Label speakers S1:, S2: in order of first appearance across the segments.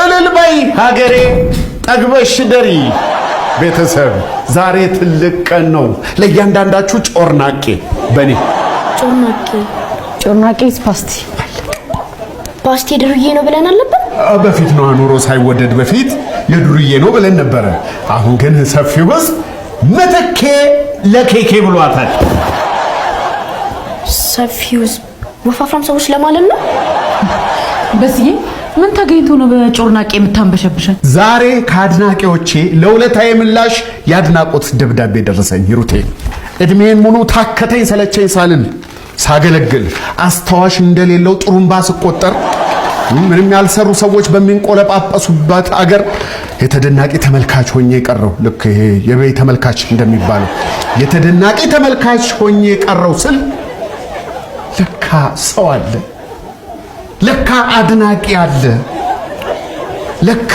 S1: እልል በይ ሀገሬ፣ ጠግበሽ ደሪ። ቤተሰብ፣ ዛሬ ትልቅ ቀን ነው። ለእያንዳንዳችሁ ጮርናቄ በኔ።
S2: ጮርናቄ?
S3: ጮርናቄ ፓስቲ።
S2: ፓስቲ የዱርዬ ነው ብለን አልነበር?
S1: በፊት ነው፣ ኑሮ ሳይወደድ በፊት የዱርዬ ነው ብለን ነበረ። አሁን ግን ሰፊው ህዝብ ምትኬ ለኬኬ ብሏታል።
S2: ሰፊው ህዝብ ወፋፍራም ሰዎች ለማለት ነው።
S3: በስዬ፣ ምን ተገኝቶ ነው በጮርናቄ የምታንበሸብሸን?
S1: ዛሬ ከአድናቂዎቼ ለውለታዬ ምላሽ የአድናቆት ደብዳቤ ደረሰኝ። ሂሩቴ፣ እድሜን ሙሉ ታከተኝ ሰለቸኝ ሳልል ሳገለግል፣ አስታዋሽ እንደሌለው ጥሩምባ ስቆጠር፣ ምንም ያልሰሩ ሰዎች በሚንቆለጳጰሱባት አገር የተደናቂ ተመልካች ሆኜ ቀረው። ልክ ይሄ የበይ ተመልካች እንደሚባለው የተደናቂ ተመልካች ሆኜ ቀረው ስል ለካ ሰው አለ፣ ለካ አድናቂ አለ፣ ለካ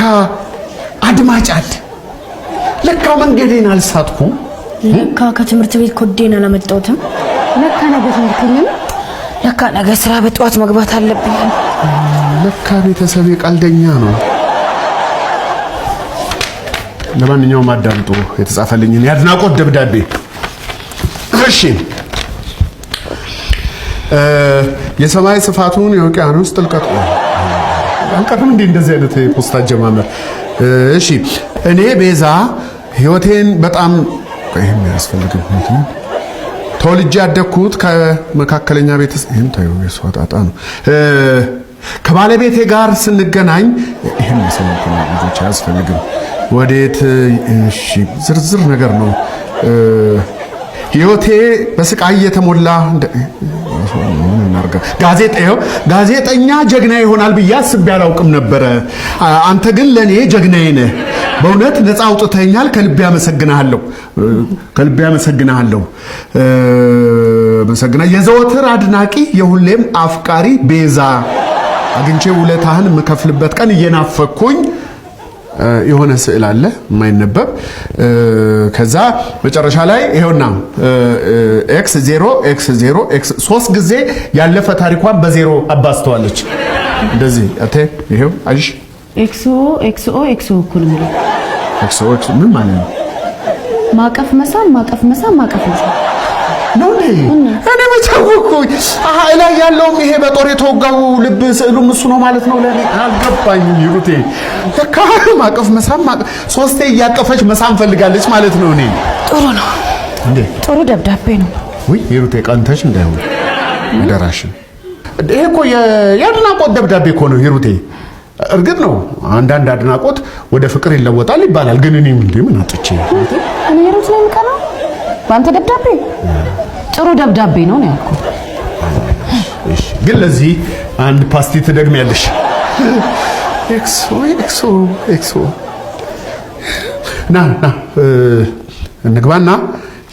S1: አድማጭ አለ፣ ለካ መንገዴን አልሳትኩም።
S2: ለካ ከትምህርት ቤት ኮዴን አላመጣሁትም።
S3: ለካ ነገ ትምህርት የለም።
S4: ለካ ነገ ስራ በጠዋት መግባት አለብኝ።
S1: ለካ ቤተሰቤ ቀልደኛ ነው። ለማንኛውም አዳምጡ የተጻፈልኝን የአድናቆት ደብዳቤ። እሺ፣ የሰማይ ስፋቱን የውቅያኖስ ጥልቀቱ አልቀርም እንዴ? እንደዚህ አይነት የፖስታ አጀማመር። እሺ፣ እኔ ቤዛ ህይወቴን በጣም ይሄም አያስፈልግም። ተወልጄ ያደግኩት ከመካከለኛ ቤተሰብ፣ ይሄም ታዩ የሷ ጣጣ ነው። ከባለቤቴ ጋር ስንገናኝ፣ ይሄም የሰው ልጆች አያስፈልግም። ወዴት? እሺ፣ ዝርዝር ነገር ነው። ህይወቴ በስቃይ የተሞላ ጋዜጣ፣ ጋዜጠኛ ጀግና ይሆናል ብዬ አስቤ አላውቅም ነበረ። አንተ ግን ለእኔ ጀግናዬ ነህ። በእውነት ነፃ አውጥተኸኛል። ከልቤ አመሰግናለሁ። ከልቤ አመሰግናለሁ። መሰግና የዘወትር አድናቂ፣ የሁሌም አፍቃሪ ቤዛ፣ አግኝቼ ውለታህን የምከፍልበት ቀን እየናፈኩኝ፣ የሆነ ስዕል አለ የማይነበብ። ከዛ መጨረሻ ላይ ይኸውና X zero X zero X፣ ሶስት ጊዜ ያለፈ ታሪኳን በዜሮ አባዝተዋለች። እንደዚህ አቴ ይኸው አይሽ።
S3: X O X O X O እኮ ነው የሚለው።
S1: X O X ምን ማለት ነው?
S3: ማቀፍ መሳም፣ ማቀፍ መሳም፣ ማቀፍ መሳም።
S1: ነው እንዴ? እኔ መች አወኩኝ? አሃ፣ ላይ ያለውም ይሄ በጦር የተወጋው ልብ ስዕሉም እሱ ነው ማለት ነው። ለኔ አልገባኝም። ሂሩቴ፣ ለካ ማቀፍ መሳም ሶስቴ እያቀፈች መሳም ፈልጋለች ማለት ነው። እኔ
S4: ጥሩ ነው።
S1: እንዴ?
S4: ጥሩ ደብዳቤ ነው።
S1: ውይ ሂሩቴ፣ ቀንተሽ እንዳይሆን አደራሽን። ይሄ እኮ የአድናቆት ደብዳቤ እኮ ነው ሂሩቴ። እርግጥ ነው አንዳንድ አድናቆት ወደ ፍቅር ይለወጣል ይባላል። ግን እኔ እንዴ ምን አጥቼ?
S3: እኔ ሂሩት ነው የምቀናው በአንተ ደብዳቤ? ጥሩ ደብዳቤ ነው ነው ያልኩህ።
S1: እሺ፣ ግን ለዚህ አንድ ፓስቲ ትደግሚያለሽ። X O X O X O። ና ና እንግባና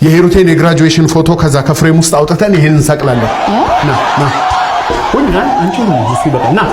S1: የሂሩቴን የ graduation ፎቶ ከዛ ከ frame ውስጥ አውጥተን ይሄን እንሰቅላለን። ና ና፣ ወይ ና፣ አንቺ ነው እሱ ይበቃል። ና።